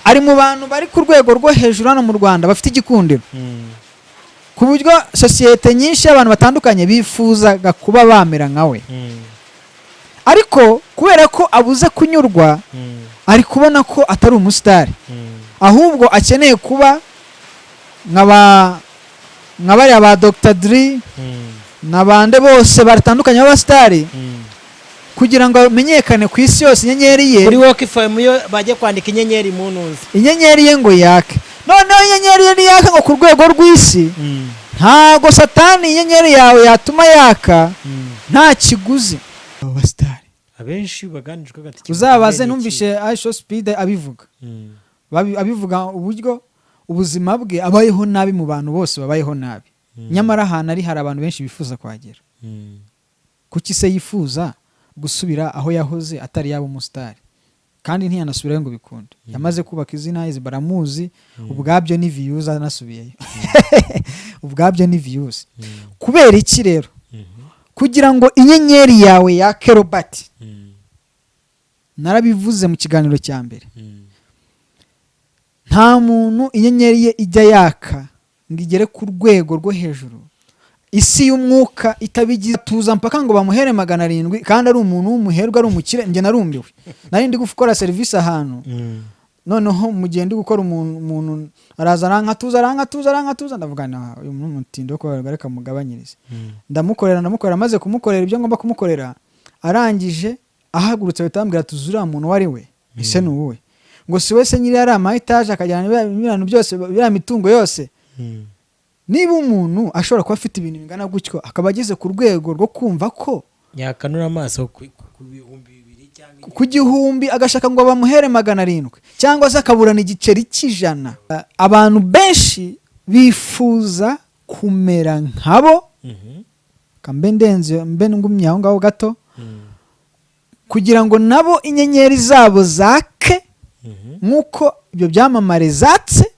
Ari mu bantu bari ku rwego rwo hejuru hano mu Rwanda bafite igikundiro, ku buryo sosiyete nyinshi y'abantu batandukanye bifuzaga kuba bamera nka we. Ariko kubera ko abuze kunyurwa, ari kubona ko atari umusitari, ahubwo akeneye kuba nka bariya ba Dr Dre na bande bose batandukanye b'abasitari, kugira ngo amenyekane ku isi yose, inyenyeri ye. Kuri Work FM iyo bajya kwandika inyenyeri mu ntuzi. Inyenyeri ye ngo yake. Noneho inyenyeri ye niyaka ngo ku rwego rw'isi, ntago Satani inyenyeri yawe yatuma yaka nta kiguzi. Abo basitari abenshi baganijwe agatike. Uzabaze, numvishe IShowSpeed abivuga. Abivuga uburyo ubuzima bwe abayeho nabi mu bantu bose babayeho nabi, nyamara ahantu ari hari abantu benshi bifuza kuhagera. Kuki se yifuza gusubira aho yahoze atari yaba umusitari? Kandi ntiyanasubirayo ngo bikunde, yamaze kubaka izina, izi baramuzi, ubwabyo ni views. Anasubiyeyo ubwabyo ni views. Kubera iki rero? Kugira ngo inyenyeri yawe yake, Robert, narabivuze mu kiganiro cya mbere, nta muntu inyenyeri ye ijya yaka ngo igere ku rwego rwo hejuru isi y'umwuka itabigize. Tuza mpaka ngo bamuhere 700, kandi ari umuntu w'umuherwe, ari umukire. Njye narumbiwe, nari ndi gukora serivisi ahantu, noneho mu gihe ndi gukora, umuntu araza arankatuza, arankatuza, arankatuza. Ndavuga: "Na uyu ni umutindi wo kubabarwa, reka mugabanyirize." Ndamukorera, ndamukorera, maze kumukorera ibyo ngomba kumukorera, arangije ahagurutse bahita bambwira: "Tuzi uriya muntu uwo ari we." Ese ni uwuwe? Ngo si wese nyiri ari ama etaje, akajyana ibintu byose, biriya mitungo yose. Niba umuntu ashobora kuba afite ibintu bingana gutyo, akaba ageze ku rwego rwo kumva ko yakanura amaso ku 2000 cyangwa ku 1000, agashaka ngo bamuhere 700, cyangwa se akaburana igiceri cy'100, abantu benshi bifuza kumera nkabo. Mbe ndenze, mbe ngumye aho ngaho gato, kugira ngo nabo inyenyeri zabo zake nk'uko ibyo byamamare zatse.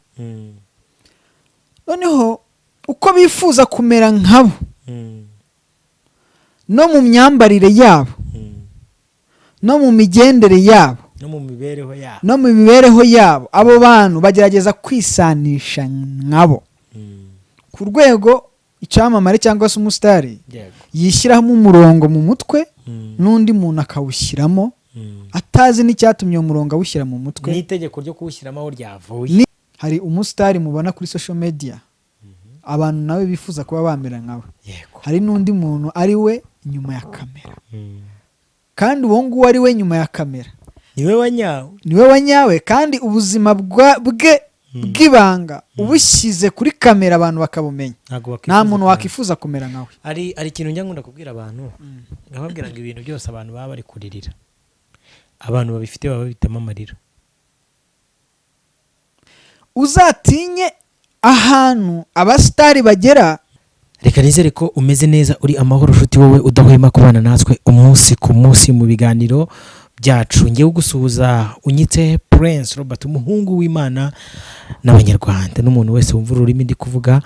Noneho uko bifuza kumera nkabo, no mu myambarire yabo, no mu migendere yabo, no mu mibereho yabo, no mu mibereho yabo, abo bantu bagerageza kwisanisha nkabo ku rwego icyamamare cyangwa se umusitari yishyiramo umurongo mu mutwe, n'undi muntu akawushyiramo atazi n'icyatumye uwo murongo awushyira mu mutwe. N'itegeko ryo kuwushyiramo aho ryavuye. Hari umusitari mubona kuri social media, abantu nawe bifuza kuba bamera nkawe. Hari n'undi muntu ari we nyuma ya kamera, kandi uwo nguwo ari we nyuma ya kamera niwe wa nyawe. Niwe wa nyawe, kandi ubuzima bwe bw'ibanga ubushyize kuri kamera abantu bakabumenya, ntabwo nta wakwifuza muntu kumera. wakwifuza kumera nkawe. Hari ikintu njya nkunda kubwira abantu, nkababwira ngo ibintu byose abantu baba bari kuririra, abantu babifite baba babitamo amarira. Uzatinye ahantu abasitari bagera. Reka nizere ko umeze neza, uri amahoro, nshuti wowe udahwema kubana natwe umunsi ku munsi mu biganiro byacu. Ngewe ugusuhuza unyitse Prince Robert, umuhungu w'Imana n'Abanyarwanda n'umuntu wese wumva ururimi ndi kuvuga.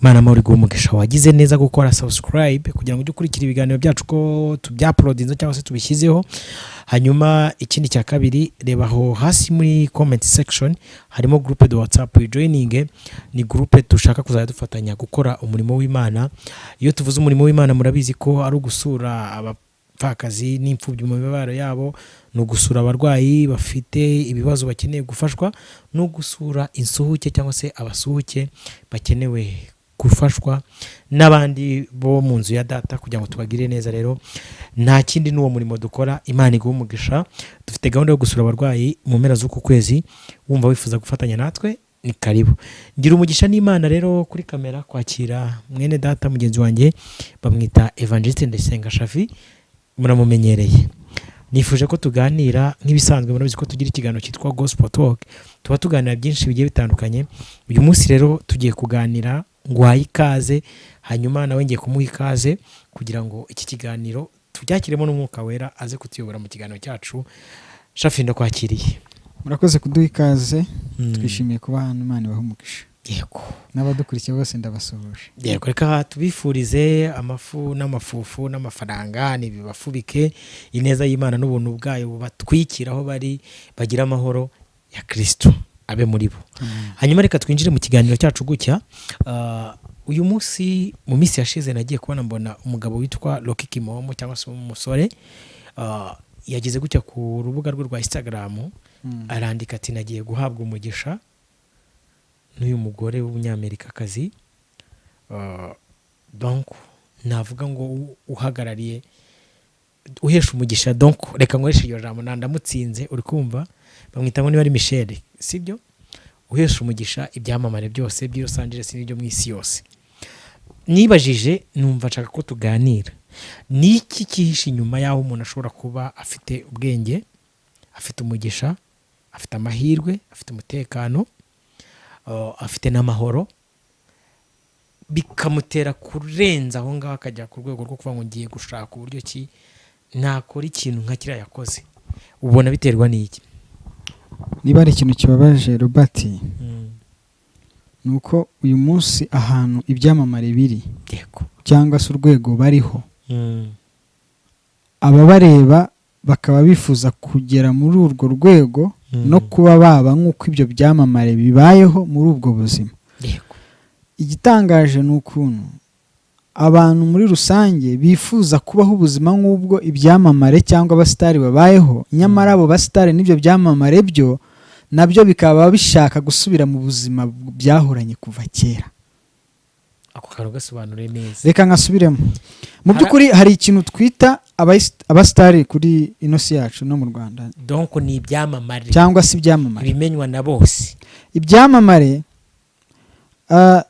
Imana amahoro iguhe umugisha. Wagize neza gukora subscribe kugira ngo ujye ukurikira ibiganiro byacu ko tubyapolodinze cyangwa se tubishyizeho. Hanyuma ikindi cya kabiri, reba aho hasi muri comment section harimo groupe de WhatsApp, joining. Ni groupe dushaka kuzajya dufatanya gukora umurimo w'Imana. Iyo tuvuze umurimo w'Imana, murabizi ko ari ugusura abapfakazi n'imfubyi mu mibabaro yabo, ni ugusura abarwayi bafite ibibazo bakeneye gufashwa, ni ugusura insuhuke cyangwa se abasuhuke bakenewe gufashwa n'abandi bo mu nzu ya data kugira ngo tubagire neza. Rero nta kindi, n'uwo murimo dukora. Imana iguha umugisha. Dufite gahunda yo gusura abarwayi mu mpera z'uku kwezi. Wumva wifuza gufatanya natwe, ni karibu. Ngira umugisha n'Imana rero kuri kamera kwakira mwene data mugenzi wanjye, bamwita Evangeliste Ndayisenga Shafi, muramumenyereye. Nifuje ko tuganira nk'ibisanzwe. Murabizi ko tugira ikiganiro cyitwa Gospel Talk, tuba tuganira byinshi bigiye bitandukanye. Uyu munsi rero tugiye kuganira, nguhaye ikaze, hanyuma nawe ngiye kumuha ikaze kugira ngo iki kiganiro tubyakiremo n'Umwuka Wera aze kutuyobora mu kiganiro cyacu. Shafi, ndakwakiriye. Murakoze kuduha ikaze. Twishimiye kuba hano, Imana ibahe umugisha. N'abadukurikiye bose ndabasuhuje. Yego, reka tubifurize amafu n'amafufu n'amafaranga ntibibafubike, ineza y'Imana n'ubuntu bwayo bubatwikira aho bari, bagira amahoro ya Kristo. abe muri bo. Hanyuma reka twinjire mu kiganiro cyacu gutya. Uyu munsi, mu minsi yashize, nagiye kubona mbona umugabo witwa Rocky Kimomo, cyangwa se umusore, yageze gutya ku rubuga rwe rwa Instagram, arandika ati: "Nagiye guhabwa umugisha n'uyu mugore w'umunyamerikakazi." Donc navuga ngo uhagarariye, uhesha umugisha, donc reka nkoreshe iryo jambo, ndamutsinze. Uri kumva, bamwita ngo niba ari Michelle, sibyo? Uhesha umugisha ibyamamare byose by'i Los Angeles n'ibyo mu isi yose. Nibajije, numva nshaka ko tuganira: ni iki cyihishe inyuma y'aho umuntu ashobora kuba afite ubwenge, afite umugisha, afite amahirwe, afite umutekano, afite n'amahoro, bikamutera kurenza aho ngaho akajya ku rwego rwo kuvuga ngo ngiye gushaka uburyo ki nakora ikintu nka kiriya yakoze? Ubona biterwa n'iki? Niba ari ikintu kibabaje, Robert, ni uko uyu munsi ahantu ibyamamare biri cyangwa se urwego bariho, ababareba bakaba bifuza kugera muri urwo rwego no kuba baba nk'uko ibyo byamamare bibayeho muri ubwo buzima. Igitangaje ni ukuntu abantu muri rusange bifuza kubaho ubuzima nk'ubwo ibyamamare cyangwa abasitari babayeho, nyamara abo basitari n'ibyo byamamare byo nabyo bikaba bishaka gusubira mu buzima byahoranye kuva kera. Ako kantu gasobanure neza. Reka nkasubiremo. Mu by'ukuri hari ikintu twita abasitari kuri ino si yacu no mu Rwanda. Donc ni ibyamamare. Cyangwa se ibyamamare. Ibimenywa na bose. Ibyamamare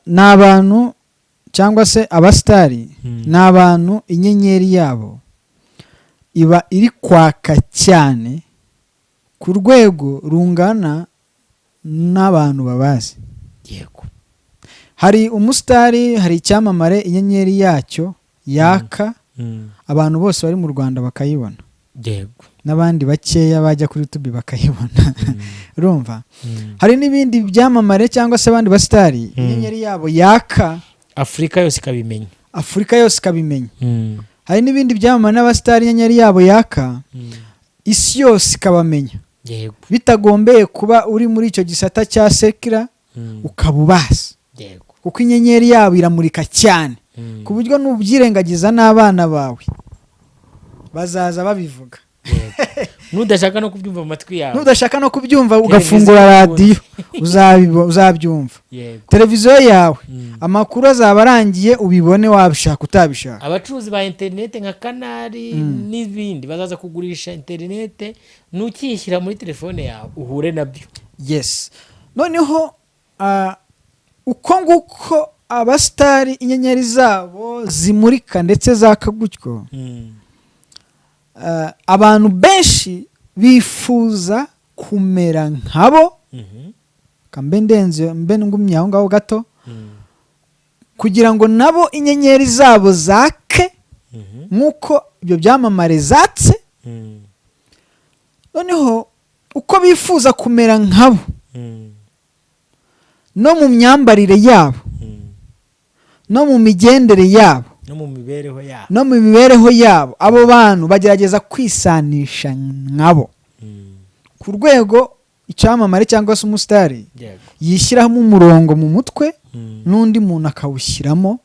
ni abantu, cyangwa se abasitari ni abantu inyenyeri yabo iba iri kwaka cyane ku rwego rungana n'abantu babazi. Hari umusitari, hari icyamamare inyenyeri yacyo yaka, abantu bose bari mu Rwanda bakayibona, n'abandi bakeya bajya kuri YouTube bakayibona. Urumva, hari n'ibindi byamamare cyangwa se abandi basitari inyenyeri yabo yaka Afurika yose ikabimenya. Afurika yose ikabimenya. Hari n'ibindi byamamare n'abasitari inyenyeri yabo yaka, isi yose ikabamenya, bitagombeye kuba uri muri icyo gisata cya secular ukaba ubazi, kuko inyenyeri yabo iramurika cyane ku buryo nubyirengagiza n'abana bawe bazaza babivuga. Nudashaka no kubyumva mu matwi yawe, nudashaka no kubyumva, ugafungura radiyo, uzabyumva, televiziyo yawe, amakuru azaba arangiye ubibone, wabishaka utabishaka. Abacuruzi ba interinete nka Canal n'ibindi bazaza kugurisha interinete, nukiyishyira muri telefone yawe uhure nabyo. Yes. Noneho uko nguko abasitari inyenyeri zabo zimurika ndetse zaka gutyo, abantu benshi bifuza kumera nkabo. Mbe ndenze, mbe ngumye aho ngaho gato, kugira ngo nabo inyenyeri zabo zake nk'uko ibyo byamamare zatse. Noneho uko bifuza kumera nkabo, no mu myambarire yabo, no mu migendere yabo, no mu mibereho yabo, no mu mibereho yabo, abo bantu bagerageza kwisanisha nkabo ku rwego icyamamare cyangwa se umusitari yishyiramo umurongo mu mutwe, n'undi muntu akawushyiramo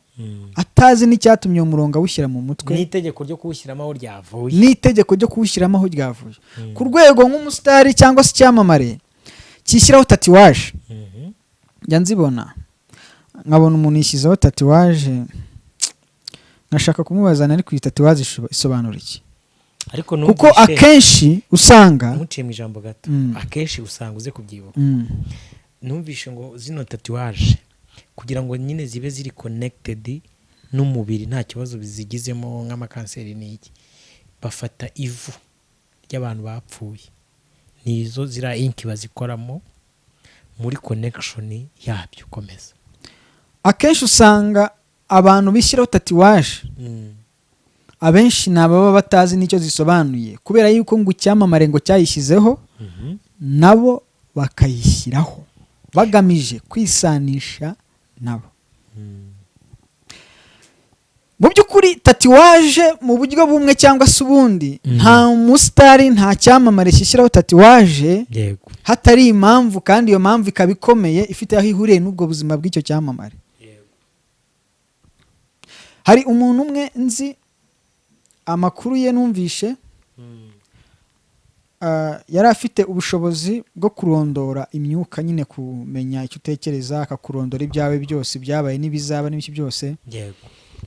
atazi n'icyatumye uwo murongo awushyira mu mutwe, n'itegeko ryo kuwushyiramo aho ryavuye. N'itegeko ryo kuwushyiramo aho ryavuye. Ku rwego nk'umusitari cyangwa se icyamamare cyishyiraho tatouage, njya nzibona nkabona umuntu yishyizeho tatouage, nkashaka kumubaza, ariko iyi tatouage isobanura iki? Ariko Kuko numvise- akenshi usanga Ntuciye mu ijambo gato. Akenshi usanga uze kubyibuka. Numvishe ngo zino tatouage, kugira ngo nyine zibe ziri connected n'umubiri, nta kibazo zigizemo nk'amakanseri n'iki, bafata ivu ry'abantu bapfuye, nizo ziriya ink bazikoramo muri connection yabyo. Komeza. Akenshi usanga abantu bishyiraho tatouage, abenshi ni ababa batazi n'icyo zisobanuye, kubera yuko ngo icyamamare ngo cyayishyizeho, nabo bakayishyiraho bagamije kwisanisha nabo. Mu by'ukuri tatouage mu buryo bumwe cyangwa se ubundi, nta musitari, nta cyamamare kishyiraho tatouage. Hatari impamvu, kandi iyo mpamvu ikaba ikomeye, ifite aho ihuriye n'ubwo buzima bw'icyo cyamamare. Hari umuntu umwe nzi amakuru ye numvishe, yari afite ubushobozi bwo kurondora imyuka nyine, kumenya icyo utekereza, akakurondora ibyawe byose, ibyabaye n'ibizaba n'ibiki byose,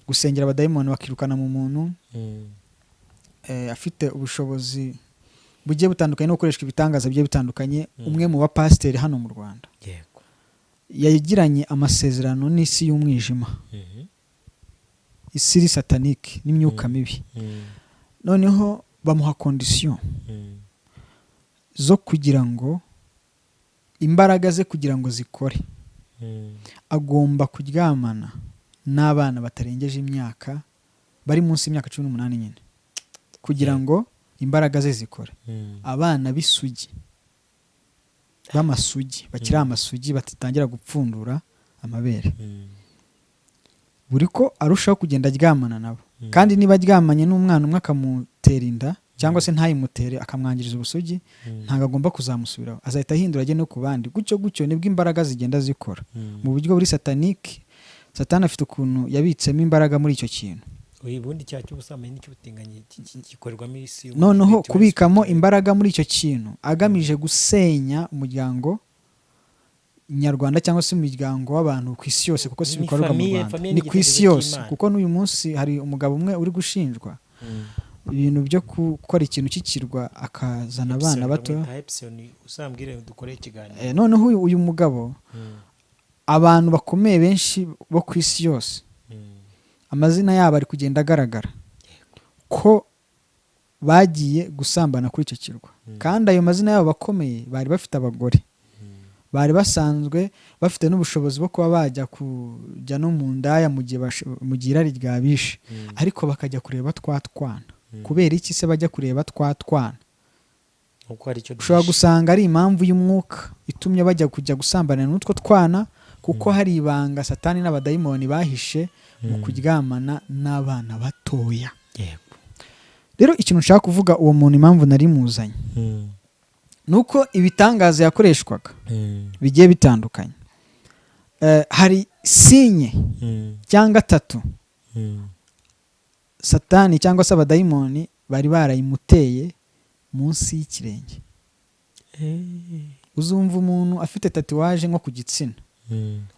gusengera abadayimoni bakirukana mu muntu. Afite ubushobozi bugiye butandukanye no gukoreshwa ibitangaza bigiye bitandukanye. Umwe mu bapasiteri hano mu Rwanda yagiranye amasezerano n'isi y'umwijima, isi iri satanique n'imyuka mibi. Noneho bamuha condition zo kugira ngo imbaraga ze kugira ngo zikore, agomba kuryamana n'abana batarengeje imyaka, bari munsi y'imyaka 18 nyine, kugira ngo imbaraga ze zikore. Abana b'isugi, b'amasugi, bakiri amasugi, batatangira gupfundura amabere. Buri ko arushaho kugenda aryamana nabo, kandi niba aryamanye n'umwana umwe akamutera inda cyangwa se ntayimutere, akamwangiriza ubusugi, ntabwo agomba kuzamusubiraho, azahita ahindura ajye no ku bandi, gutyo gutyo. Nibwo imbaraga zigenda zikora mu buryo buri satanique. Satani afite ukuntu yabitsemo imbaraga muri icyo kintu. Ubundi icyaha cy'ubusambanyi n'icy'ubutinganyi gikorerwamo isi. Noneho kubikamo imbaraga muri icyo kintu agamije gusenya umuryango nyarwanda cyangwa se umuryango w'abantu ku isi yose, kuko si Ni bikorerwa mu famille, Rwanda, famille ni ni ku isi igitekerezo yose. cy'Imana. Kuko n'uyu munsi hari umugabo umwe uri gushinjwa ibintu byo gukora ikintu cy'ikirwa, akazana abana bato. Uzambwire dukore ikiganiro. Noneho uyu mugabo, abantu bakomeye benshi bo ku isi yose, amazina yabo ari kugenda agaragara ko bagiye gusambana kuri icyo kirwa. Kandi ayo mazina yabo bakomeye bari bafite abagore, bari basanzwe bafite n'ubushobozi bwo kuba bajya kujya no mu ndaya mu gihe irari ryabishe, ariko bakajya kureba twa twana. Kubera iki se bajya kureba twa twana? Kuko hari icyo Ushobora duhishe. gusanga ari impamvu y'umwuka itumye bajya kujya gusambana n'utwo twana, kuko hari ibanga Satani n'abadayimoni bahishe mu kuryamana n'abana batoya. Rero ikintu nshaka kuvuga, uwo muntu impamvu nari muzanye, ni uko ibitangaza yakoreshwaga bigiye bitandukanye. Hari signe cyangwa tattoo Satani cyangwa se abadayimoni bari barayimuteye munsi y'ikirenge. Uzumva umuntu afite tatouage nko ku gitsina,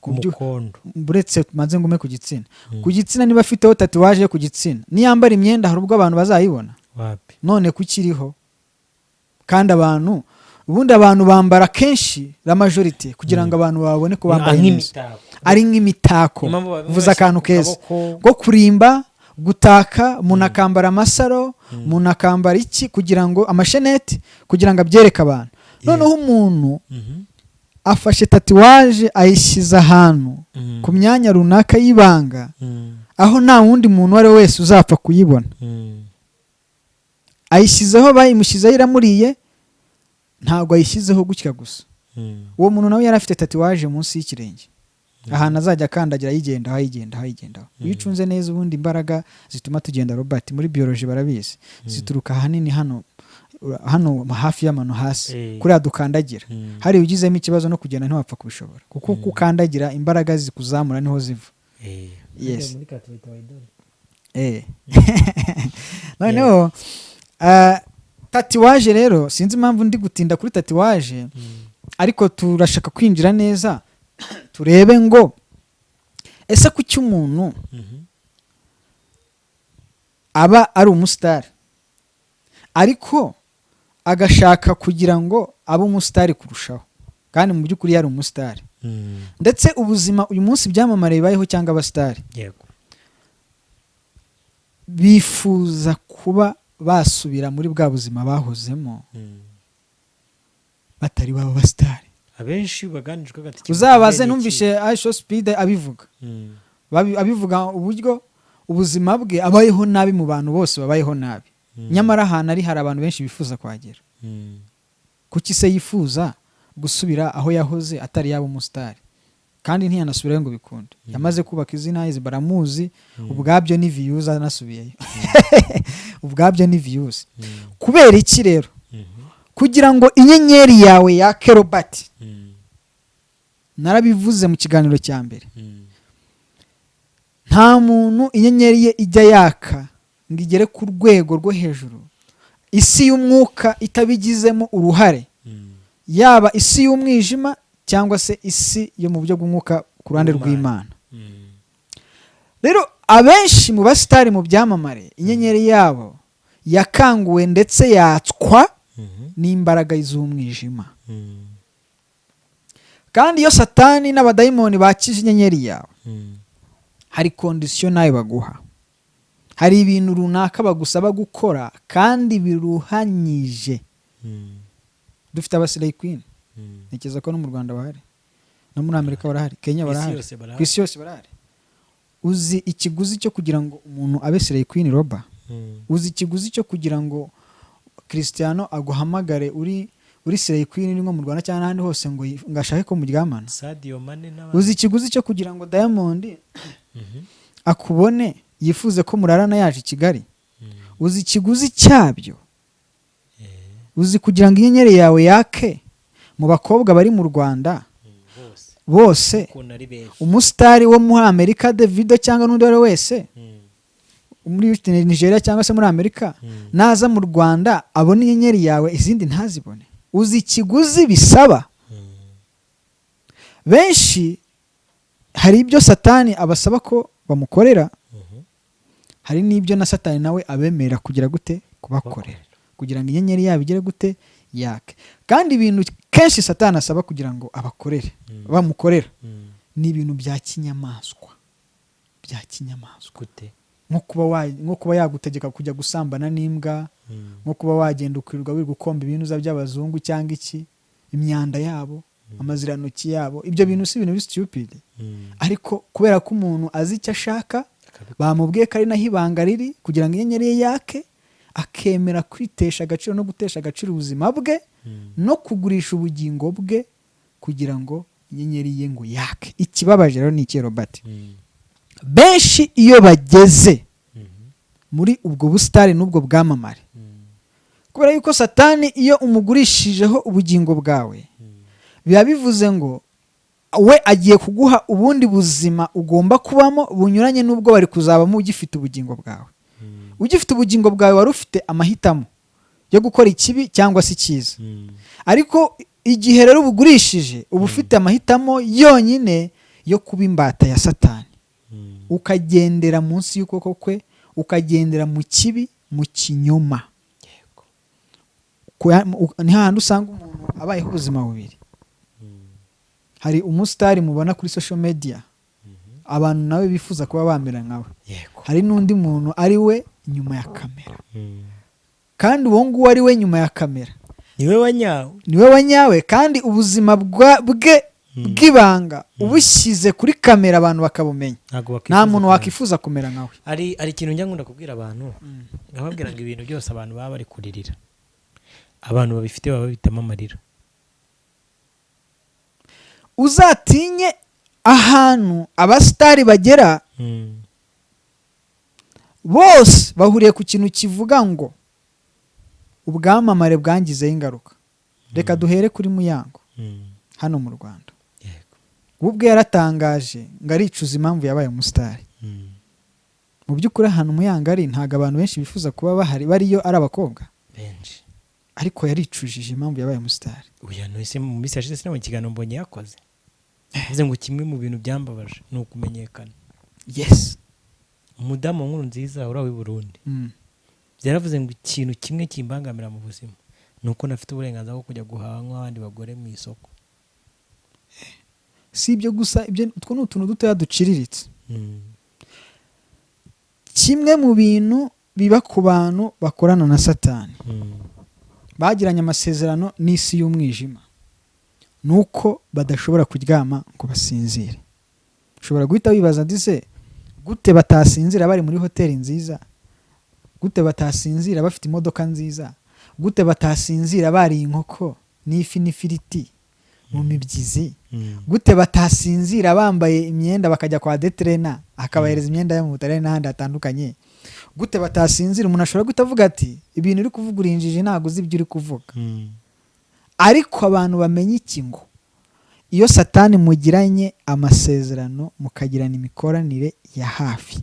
Ku mukondo. Buretse maze ngume ku gitsina. Ku gitsina, niba afiteho tatouage yo ku gitsina, niyambara imyenda hari ubwo abantu bazayibona? Wapi. None kukiriho? Kandi abantu, ubundi abantu bambara kenshi, la majorité, kugira ngo abantu babone ko bambaye neza. Nk'imitako. Ari nk'imitako. Niyo mpamvu bamwe Uvuze bashyira akantu ku keza kaboko. ko kurimba, gutaka. Umuntu akambara amasaro, umuntu akambara iki, kugira ngo amasheneti, kugira ngo abyereke abantu. Noneho umuntu afashe tatouage ayishyize ahantu ku myanya runaka y'ibanga, aho nta wundi muntu uwo ari we wese uzapfa kuyibona. Ayishyizeho, bayimushyizeho iramuriye, ntabwo ayishyizeho gutya gusa. Uwo muntu nawe yari afite tatouage munsi y'ikirenge, ahantu azajya akandagira ayigendaho, ayigendaho, ayigendaho. Iyo ucunze neza, ubundi imbaraga zituma tugenda, Robert, muri biology barabizi, zituruka ahanini hano hano hafi y'amano hasi, kuriya dukandagira. Hari ugizemo ikibazo no kugenda ntiwapfa kubishobora, kuko uko ukandagira imbaraga zikuzamura niho ziva. Yes. Muri kati bahita bayidore. Noneho tatouage rero, sinzi impamvu ndi gutinda kuri tatouage, ariko turashaka kwinjira neza turebe ngo ese kuki umuntu aba ari umusitari ariko agashaka kugira ngo abe umusitari kurushaho, kandi mu by'ukuri yari umusitari? Ndetse ubuzima uyu munsi ibyamamare bibayeho cyangwa abasitari, bifuza kuba basubira muri bwa buzima bahozemo batari baba abasitari. Abenshi baganijwe hagati. Uzabaze, numvishe IShowSpeed abivuga. Abivuga uburyo ubuzima bwe abayeho nabi mu bantu bose babayeho nabi, nyamara ahantu ari hari abantu benshi bifuza kuhagera. Kuki se yifuza gusubira aho yahoze atari yaba umusitari? Kandi ntiyanasubirayo ngo bikunde, yamaze kubaka izina, izi baramuzi, ubwabyo ni views, anasubiyeyo ubwabyo ni views. Kubera iki rero? Kugira ngo inyenyeri yawe yake, Robert, narabivuze mu kiganiro cya mbere, nta muntu inyenyeri ye ijya yaka ngo igere ku rwego rwo hejuru isi y'umwuka itabigizemo uruhare, yaba isi y'umwijima cyangwa se isi yo mu buryo bw'umwuka ku ruhande Rw'Imana. rw'Imana. Rero abenshi mu basitari, mu byamamare, inyenyeri yabo yakanguwe ndetse yatswa n'imbaraga z'umwijima. Kandi iyo Satani n'abadayimoni bakije inyenyeri yawe, hari condition nawe baguha, hari ibintu runaka bagusaba gukora kandi biruhanyije. Dufite aba slay queen, ntekereza ko no mu Rwanda bahari, no muri Amerika barahari, Kenya Ku isi barahari, yose barahari. Ku isi yose barahari. Uzi ikiguzi cyo kugira ngo umuntu abe slay queen, Roba? Uzi ikiguzi cyo kugira ngo Cristiano aguhamagare uri slay queen, uri nko mu Rwanda cyangwa n'ahandi hose, ngo ashake ko muryamana? Sadio Mane n'abandi. Uzi ikiguzi cyo kugira ngo Diamond akubone yifuze ko murarana yaje i Kigali? Uzi ikiguzi cyabyo? Uzi kugira ngo inyenyeri yawe yake mu bakobwa bari mu Rwanda Bose bose, ukuntu ari benshi, umusitari wo muri Amerika, Davido cyangwa n'undi uwo ari we wese muri Nigeria cyangwa se muri Amerika, naza mu Rwanda abona inyenyeri yawe, izindi ntazibone? Uzi ikiguzi bisaba? Benshi hari ibyo Satani abasaba ko bamukorera, hari n'ibyo na Satani nawe abemerera kugira gute? Kubakorera, kugira ngo inyenyeri yabo igere gute? Yake. Kandi ibintu kenshi Satani asaba kugira ngo abakorere, bamukorera, ni ibintu bya kinyamaswa, bya kinyamaswa. Gute? Nko kuba yagutegeka kujya gusambana n'imbwa, nko kuba wagenda ukirirwa wirirwa ukomba ibinuza by'abazungu cyangwa iki, imyanda yabo, amazirantoki yabo. Ibyo bintu si ibintu biri stupid, ariko kubera ko umuntu azi icyo ashaka, bamubwiye ko ari naho ibanga riri kugira ngo inyenyeri ye yake, akemera kwitesha agaciro no gutesha agaciro ubuzima bwe no kugurisha ubugingo bwe kugira ngo inyenyeri ye ngo yake. Ikibabaje rero ni iki, Robert? Benshi iyo bageze muri ubwo busitani n'ubwo bwamamare, kubera yuko Satani iyo umugurishijeho ubugingo bwawe, biba bivuze ngo we agiye kuguha ubundi buzima ugomba kubamo bunyuranye n'ubwo bari kuzabamo ugifite ubugingo bwawe. Ugifite ubugingo bwawe wari ufite amahitamo yo gukora ikibi cyangwa se icyiza, ariko igihe rero ubugurishije, uba ufite amahitamo yonyine yo kuba imbata ya Satani, ukagendera munsi y'ukuboko kwe, ukagendera mu kibi, mu kinyoma. Ni hahandi usanga umuntu abayeho ubuzima bubiri. Hari umusitari mubona kuri social media, abantu nawe bifuza kuba bamera nkawe. Hari n'undi muntu ari we nyuma ya kamera, kandi uwo nguwo ari we nyuma ya kamera niwe wa nyawe. Niwe wa nyawe, kandi ubuzima bwe bw'ibanga ubushyize kuri kamera abantu bakabumenya, ntabwo nta wakwifuza muntu kumera. wakwifuza kumera nkawe. Hari ikintu njya nkunda kubwira abantu, nkababwira ngo ibintu byose abantu baba bari kuririra, abantu babifite baba babitamo amarira. Uzatinye ahantu abasitari bagera, bose bahuriye ku kintu kivuga ngo ubwamamare bwangizeho ingaruka. Reka duhere kuri Muyango hano mu Rwanda. We ubwe yaratangaje ngo aricuza impamvu yabaye umusitari. Mu by'ukuri ahantu Muyango ari, ntabwo abantu benshi bifuza kuba bahari, bariyo ari abakobwa, Benshi. ariko yaricujije impamvu yabaye umusitari. Uya ntuhise mu minsi yashize sinabonye ikiganiro Mbonye yakoze, bivuze ngo kimwe mu bintu byambabaje ni ukumenyekana. Umudamu nkuru nziza uriya w'i Burundi yaravuze ngo ikintu kimwe kimbangamira mu buzima ni uko nafite uburenganzira bwo kujya guhaha nk'abandi bagore mu isoko. Si ibyo gusa, ibyo utwo ni utuntu dutoya duciriritse. Kimwe mu bintu biba ku bantu bakorana na Satani, bagiranye amasezerano n'isi y'umwijima, ni uko badashobora kuryama ngo basinzire. Ushobora guhita wibaza ndetse gute batasinzira bari muri hoteli nziza, gute batasinzira bafite imodoka nziza, gute batasinzira bariye inkoko n'ifi n'ifiriti mu mibyizi, gute batasinzira bambaye imyenda bakajya kwa detrena akabahereza imyenda yo mu Butaliyani n'ahandi hatandukanye, gute batasinzira? Umuntu ashobora guhita avuga ati ibintu uri kuvuga urinjije, ntabwo uzi ibyo uri kuvuga. Ariko abantu bamenye iki? Ngo iyo Satani mugiranye amasezerano, mukagirana imikoranire ya hafi,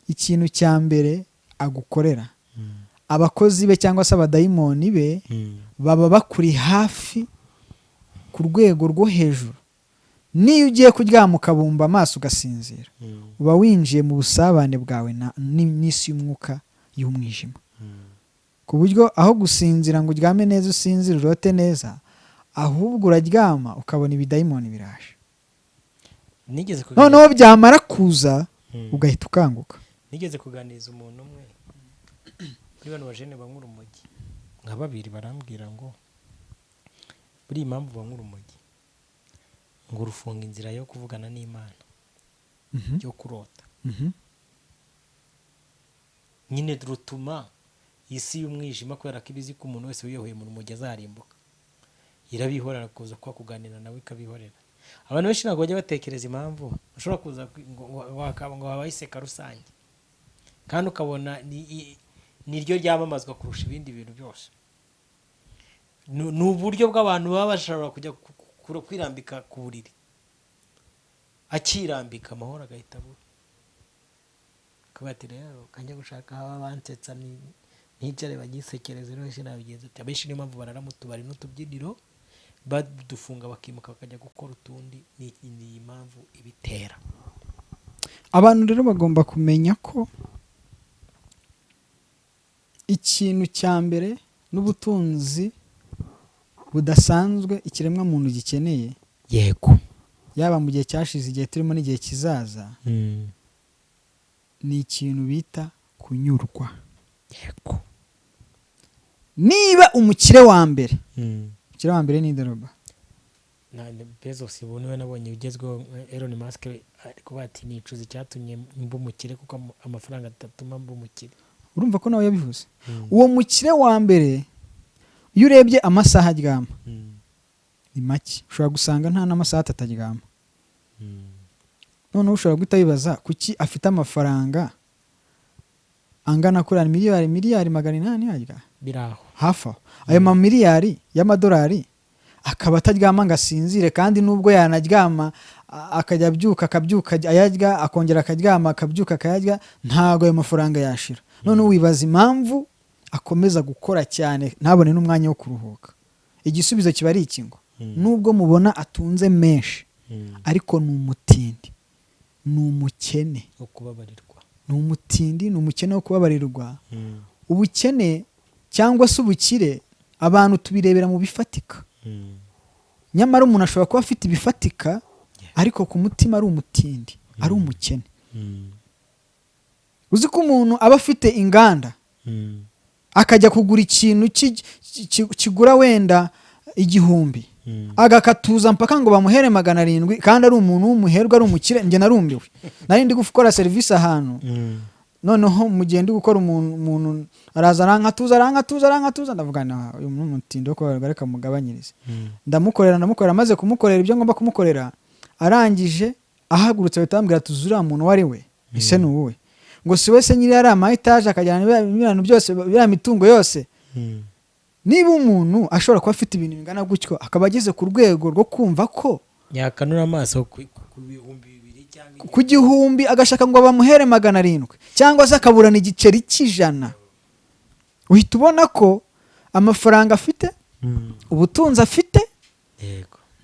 ikintu cya mbere agukorera, abakozi be cyangwa se abadayimoni be baba bakuri hafi ku rwego rwo hejuru. Niyo ugiye kuryama ukabumba amaso ugasinzira, uba winjiye mu busabane bwawe n'isi y'umwuka y'umwijima, ku buryo aho gusinzira ngo uryame neza, usinzire urote neza, ahubwo uraryama ukabona ibidayimoni biraje. Nigeze kuganira Noneho byamara kuza, ugahita ukanguka. Nigeze kuganiriza umuntu umwe muri bano bajene banywa urumogi, nka babiri, barambwira ngo buriya impamvu banywa urumogi ngo rufunga inzira yo kuvugana n'Imana, yo kurota. Nyine rutuma isi y'umwijima, kubera ko ibizi ko umuntu wese wiyahuye mu rumogi azarimbuka, irabihorera kuza kuba kuganira nawe ikabihorera. Abantu benshi ntabwo bajya batekereza impamvu ushobora kuza ngo ngo habaye iseka rusange, kandi ukabona niryo ryamamazwa kurusha ibindi bintu byose. Ni uburyo bw'abantu baba bashobora kujya kwirambika ku buriri, akirambika amahoro agahita abura, akavuga ati: "Rero kanjya gushaka aho bansetsa nticare banyisekereze." Rero nabigenza ati abenshi niyo mpamvu barara mu tubari n'utubyiniro, badufunga bakimuka bakajya gukora utundi. Ni iyi mpamvu ibitera. Abantu rero bagomba kumenya ko ikintu cya mbere n'ubutunzi budasanzwe ikiremwamuntu gikeneye, yaba mu gihe cyashize, igihe turimo n'igihe kizaza, ni ikintu bita kunyurwa. Niba umukire wa mbere, umukire wa mbere ni Roba? Na Bezos ubu niwe nabonye ugezweho. Elon Musk ari kuvuga ati: "Nicuza icyatumye mba umukire, kuko amafaranga atatuma mba umukire." Urumva ko nawe yabivuze. Uwo mukire wa mbere, iyo urebye amasaha aryama ni make, ushobora gusanga nta n'amasaha 3 aryama. Noneho ushobora guhita wibaza kuki afite amafaranga angana kuriya, miliyari miliyari 800 yarya Biri aho. hafi aho, ayo mamiliyari y'amadolari, akaba ataryama ngo asinzire. Kandi nubwo yanaryama akajya abyuka, akabyuka ayarya, akongera akaryama, akabyuka akayarya, ntabwo ayo mafaranga yashira. Noneho wibaza impamvu akomeza gukora cyane ntabone n'umwanya wo kuruhuka. Igisubizo kiba ari iki: ngo nubwo mubona atunze menshi, ariko ni umutindi, ni umukene Wo kubabarirwa. Ni umutindi, ni umukene wo kubabarirwa. Ubukene cyangwa se ubukire, abantu tubirebera mu bifatika. Nyamara umuntu ashobora kuba afite ibifatika, ariko ku mutima ari umutindi, ari umukene. Uzi ko umuntu aba afite inganda, akajya kugura ikintu kigura wenda 1000, agakatuza mpaka ngo bamuhere 700, kandi ari umuntu w'umuherwe, ari umukire? Njye narumiwe. Nari ndi gukora serivisi ahantu, noneho mu gihe ndi gukora, umuntu araza arankatuza, arankatuza, arankatuza. Ndavuga: "Na uyu ni umutindi wo kubabarwa, reka mugabanyirize." Ndamukorera, ndamukorera, maze kumukorera ibyo ngomba kumukorera, arangije ahagurutse bahita bambwira: "Tuzi uriya muntu uwo ari we." Ese ni uwuwe? Ngo si we se nyiri ari ama etaje, akajyana biriya bintu byose, biriya mitungo yose? Niba umuntu ashobora kuba afite ibintu bingana gutyo, akaba ageze ku rwego rwo kumva ko yakanura amaso ku 2000 cyangwa ku 1000, agashaka ngo bamuhere 700, cyangwa se akaburana igiceri cy'100, uhita ubona ko amafaranga afite, ubutunzi afite,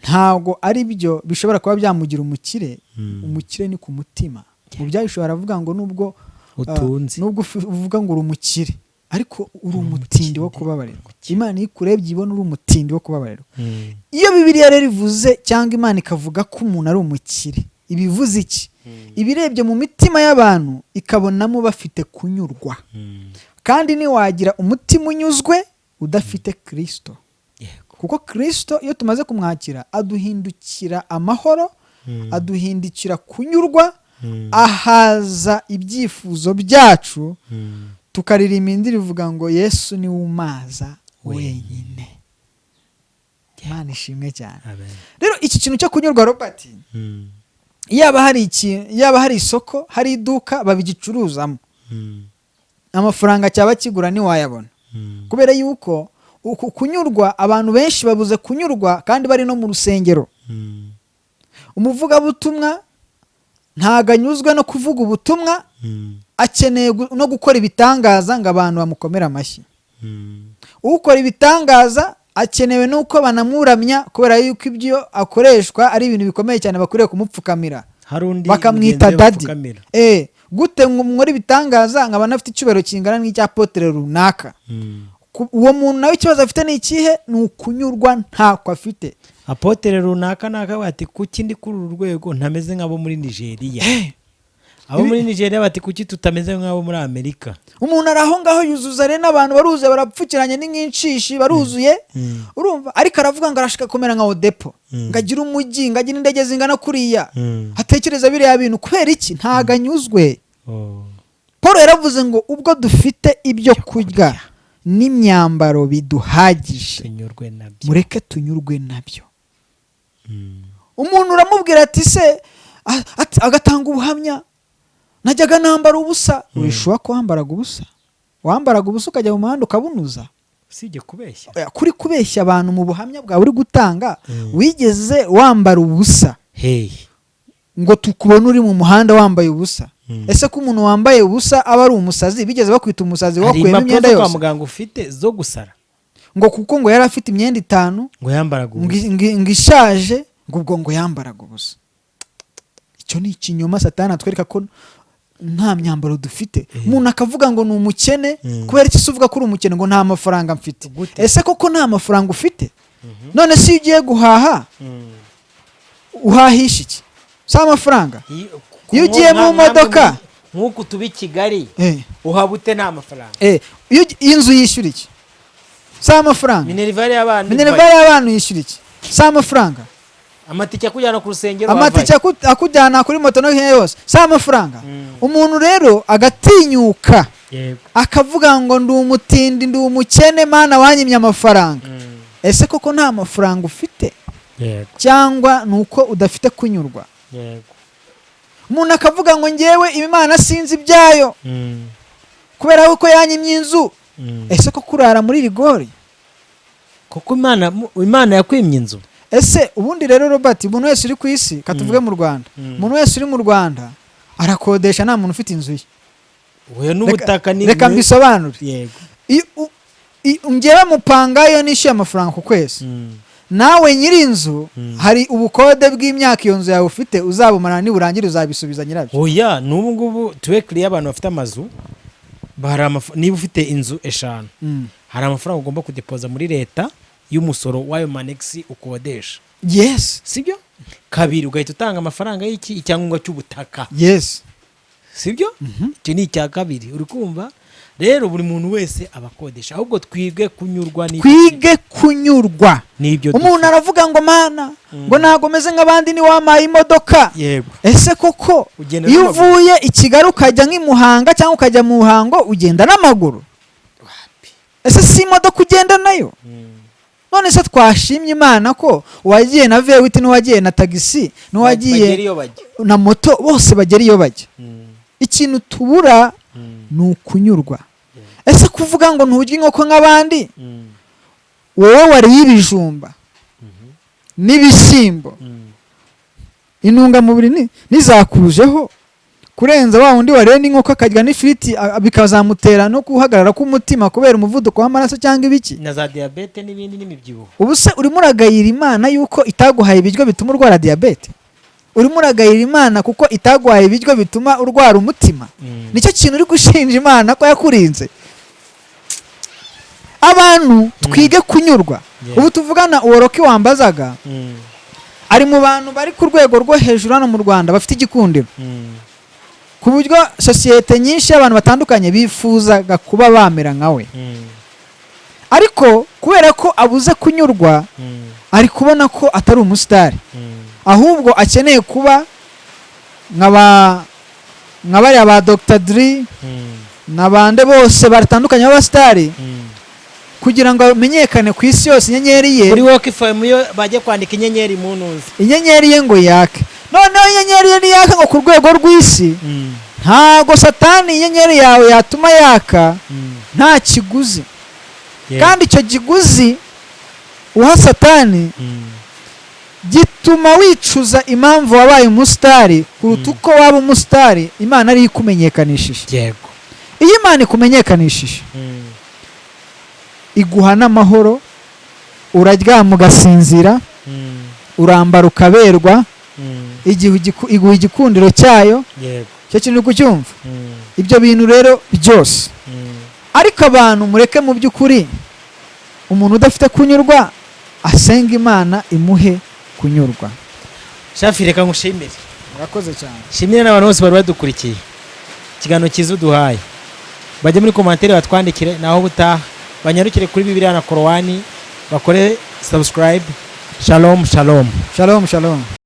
ntabwo ari byo bishobora kuba byamugira umukire. Umukire ni ku mutima. Mu byahishuwe aravuga ngo nubwo Utunze. nubwo uvuga ngo uri umukire, ariko uri umutindi wo kubabarirwa. Imana iyo ikurebye ibona uri umutindi wo kubabarirwa. Iyo Bibiliya rero ivuze cyangwa Imana ikavuga ko umuntu ari umukire, ibivuze iki? Ibirebye mu mitima y'abantu ikabonamo bafite kunyurwa. Kandi ntiwagira umutima unyuzwe udafite Kirisito, kuko Kirisito iyo tumaze kumwakira aduhindukira amahoro, aduhindukira kunyurwa, ahaza ibyifuzo byacu, tukaririmba indirimbo ivuga ngo: "Yesu niwe umaza wenyine." Imana ishimwe cyane. Amen. Rero iki kintu cyo kunyurwa, Robert, yaba hari ikintu, yaba hari isoko, hari iduka babigicuruzamo, amafaranga cyaba kigura ntiwayabona, kubera yuko Uku kunyurwa, abantu benshi babuze kunyurwa kandi bari no mu rusengero. Umuvugabutumwa ntago anyuzwe no kuvuga ubutumwa, akeneye no gukora ibitangaza ngo abantu bamukomere amashyi. Ukora ibitangaza akenewe n'uko banamuramya, kubera yuko ibyo akoreshwa ari ibintu bikomeye cyane, bakwiriye kumupfukamira, Hari undi bakamwita mugenzi we daddy. bapfukamira. Gute ngo nkore ibitangaza nkaba nafite icyubahiro kingana n'icya apôtre runaka? Uwo muntu nawe ikibazo afite ni ikihe? Ni ukunyurwa ntako afite. Apôtre runaka naka bati: "Kuki ndi kuri uru rwego ntameze nk'abo muri Nigeria?" Abo muri Nigeria bati: "Kuki tutameze nk'abo muri Amerika?" Umuntu ari aho ngaho yuzuza rero n'abantu baruzuye, barapfukiranye, ni nk'inshishi baruzuye. Urumva, ariko aravuga ngo arashaka kumera nka Odepo, ngo agire umujyi, ngo agire indege zingana kuriya. Atekereza biriya bintu kubera iki? Ntago anyuzwe. Oh. Paul yaravuze ngo ubwo dufite ibyo kurya n'imyambaro biduhagije, tunyurwe nabyo. Mureke tunyurwe nabyo. Umuntu uramubwira ati se agatanga ubuhamya: "Najyaga nambara ubusa." Wishuwa ko wambaraga ubusa? Wambaraga ubusa ukajya mu muhanda ukabunuza? Usibye kubeshya. Oya, kuri kubeshya abantu mu buhamya bwawe uri gutanga, wigeze wambara ubusa Hey. ngo tukubone uri mu muhanda wambaye ubusa? Ese ko umuntu wambaye ubusa aba ari umusazi, bigeze bakwita umusazi Hari wakuyemo impapuro imyenda zo kwa yose? muganga ufite zo gusara? Ngo kuko ngo yari afite imyenda itanu, ngo yambaraga ngo ubusa. ngo ishaje, ngo ubwo ngo yambaraga ubusa. Icyo ni ikinyoma Satani atwereka ko nta myambaro dufite. Umuntu akavuga ngo ni umukene. Kubera iki se uvuga ko uri umukene? Ngo nta mafaranga mfite. Gute? Ese koko nta mafaranga ufite? None se iyo ugiye guhaha uhahisha iki? Si amafaranga? Iyo ugiye mu modoka- Nk'uku tuba i Kigali, uhaba ute nta mafaranga? Iyo inzu yishyura iki? Si amafaranga? Minerval y'abana? Minerval y'abana yishyura iki? Si amafaranga? Amatike akujyana ku rusengero? Amatike akujyana kuri moto no hirya yose, si amafaranga? Umuntu rero agatinyuka, Yego. akavuga ngo ndi umutindi, ndi umukene, Mana wanyimye amafaranga. Ese koko nta mafaranga ufite, cyangwa ni uko udafite kunyurwa? Umuntu akavuga ngo ngewe Imana sinzi ibyayo, kubera ko yanyimye inzu. Ese ko kurara muri rigori? Kuko Imana yakwimye inzu. Ese ubundi rero, Robert, umuntu wese uri ku isi, katuvuge mu Rwanda, umuntu wese uri mu Rwanda arakodesha, nta muntu ufite inzu ye. We n'ubutaka ni Reka mbisobanure. Yego. Ngewe mupangayo nishyuye amafaranga ku kwezi, nawe nyiri inzu hari ubukode bw'imyaka iyo nzu yawe ufite uzabumara, niburangira uzabisubiza nyirabyo. Oya, n'ubu ngubu tube kiriya, abantu bafite amazu hari niba ufite inzu eshanu, hari amafaranga ugomba kudepoza muri leta y'umusoro w'ayo manegisi ukodesha. Sibyo? Kabiri, ugahita utanga amafaranga y'iki? Icyangombwa cy'ubutaka. Sibyo? Icyo ni icya kabiri. Uri kumva rero, buri muntu wese aba akodesha. Ahubwo twige kunyurwa n'ibyo Twige kunyurwa. n'ibyo Umuntu dufite. aravuga ngo: "Mana," ngo, "ntabwo meze nk'abandi, ntiwampaye imodoka." Ese koko Ugenda iyo n'amaguru. uvuye i Kigali ukajya nk'i Muhanga cyangwa ukajya mu Ruhango, ugenda n'amaguru? Wapi. Ese si imodoka ugenda nayo? None se twashimye Imana ko uwagiye na V8 n'uwagiye na tagisi n'uwagiye Bagera iyo bajya. na moto, bose bagera iyo bajya? Ikintu tubura ni ukunyurwa. Ese kuvuga ngo nturya inkoko nk'abandi, wowe wariye ibijumba n'ibishyimbo, intungamubiri ntizakujeho kurenza wa wundi wariye n'inkoko akarya n'ifiriti, bikazamutera no guhagarara k'umutima kubera umuvuduko w'amaraso cyangwa ibiki? Na za diyabete n'ibindi n'imibyibuho. Ubu se urimo uragayira Imana yuko itaguhaye ibiryo bituma urwara diyabete? Urimo uragayira Imana kuko itaguhaye ibiryo bituma urwara umutima? Nicyo kintu uri gushinja Imana, ko yakurinze? Abantu twige kunyurwa. Ubu tuvugana, uwo Rocky wambazaga ari mu bantu bari ku rwego rwo hejuru hano mu Rwanda, bafite igikundiro, ku buryo sosiyete nyinshi y'abantu batandukanye bifuzaga kuba bamera nka we. Ariko kubera ko abuze kunyurwa, ari kubona ko atari umusitari, ahubwo akeneye kuba nka bariya ba Dr Dre na bande bose batandukanye b'abasitari, kugira ngo amenyekane ku isi yose, inyenyeri ye Kuri wokifamu iyo bajya kwandika inyenyeri mu ntuzi. Inyenyeri ye ngo yake. Noneho inyenyeri ye niyaka ngo ku rwego rw'isi, ntago Satani inyenyeri yawe yatuma yaka nta kiguzi. Kandi icyo kiguzi uha Satani gituma wicuza impamvu wabaye umusitari kuruta uko waba umusitari Imana ariyo ikumenyekanishije. Iyo Imana ikumenyekanishije, iguha n'amahoro, uraryama ugasinzira, urambara ukaberwa, igihe iguha igikundiro cyayo. Icyo kintu uri kucyumva? Ibyo bintu rero byose. Ariko abantu mureke, mu by'ukuri umuntu udafite kunyurwa asenga Imana imuhe kunyurwa. Shafi, reka ngushimire. Murakoze cyane. Shimire n'abantu bose bari badukurikiye. Ikiganiro cyiza uduhaye, bajye muri commentaire batwandikire. Naho ubutaha, banyarukire kuri Bibiliya na Korowani bakore subscribe. Shalom, shalom. Shalom, shalom.